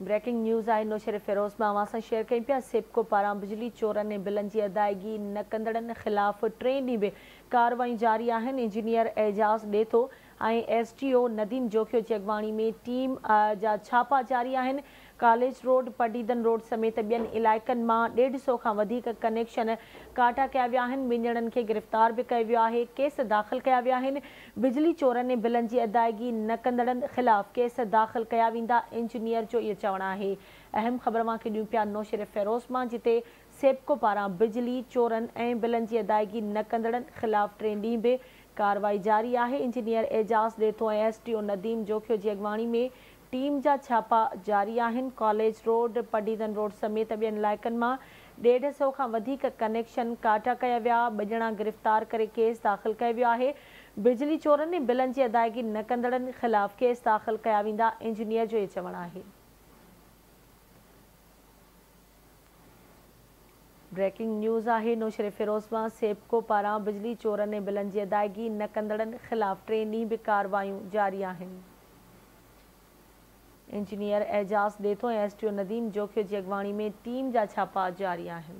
Breaking news آهي نوشهروفيروز مان اوهان سان شيئر ڪيون پيا سيپڪو پاران بجلي چورن ۽ بلن جي ادائيگي نه ڪندڙن خلاف ٽئين ڏينهن به ڪارروايون جاري آهن engineer Ejaz Detho ۽ S D O Nadeem Jokhio جي اڳواڻي ۾ ٽيم جا ڇاپا جاري آهن ڪاليج روڊ پڊعيدن روڊ سميت ٻين علائقن مان ڏيڍ سئو کان وڌيڪ ڪنيڪشن ڪاٽا ڪيا ويا آهن، ٻن ڄڻن کي گرفتار به ڪيو ويو آهي، ڪيس داخل ڪيا ويا آهن، بجلي چورن ۽ بلن جي ادائيگي نه ڪندڙن خلاف ڪيس داخل ڪيا ويندا، انجنيئر جو اهو چوڻ آهي. اهم خبر اوهان کي ڏيون پيا نوشهروفيروز مان جتي سيپڪو پاران بجلي چورن ۽ بلن جي ادائيگي نه ڪندڙن خلاف ٽئين ڏينهن به ڪارروائي جاري آهي، engineer Ejaz Detho ۽ S D O Nadeem Jokhio جي اڳواڻي ۾ ٽيم جا ڇاپا جاري آهن، ڪاليج روڊ، پڊعيدن روڊ سميت ٻين علائقن مان ڏيڍ سئو کان وڌيڪ ڪنيڪشن ڪاٽا ڪيا ويا، ٻه ڄڻا گرفتار ڪري ڪيس داخل ڪيو ويو آهي، بجلي چورن ۽ بلن جي ادائيگي نه ڪندڙن خلاف ڪيس داخل ڪيا ويندا، انجنيئر جو اهو چوڻ آهي. بريڪنگ نيوز آهي نوشهروفيروز مان سيپڪو پاران بجلي چورن ۽ بلن جي ادائيگي نه ڪندڙن خلاف ٽئين ڏينهن به ڪارروايون جاري آهن. Engineer Ejaz Detho ۽ S D O Nadeem Jokhio جي اڳواڻي ۾ ٽيم جا ڇاپا جاري آهن.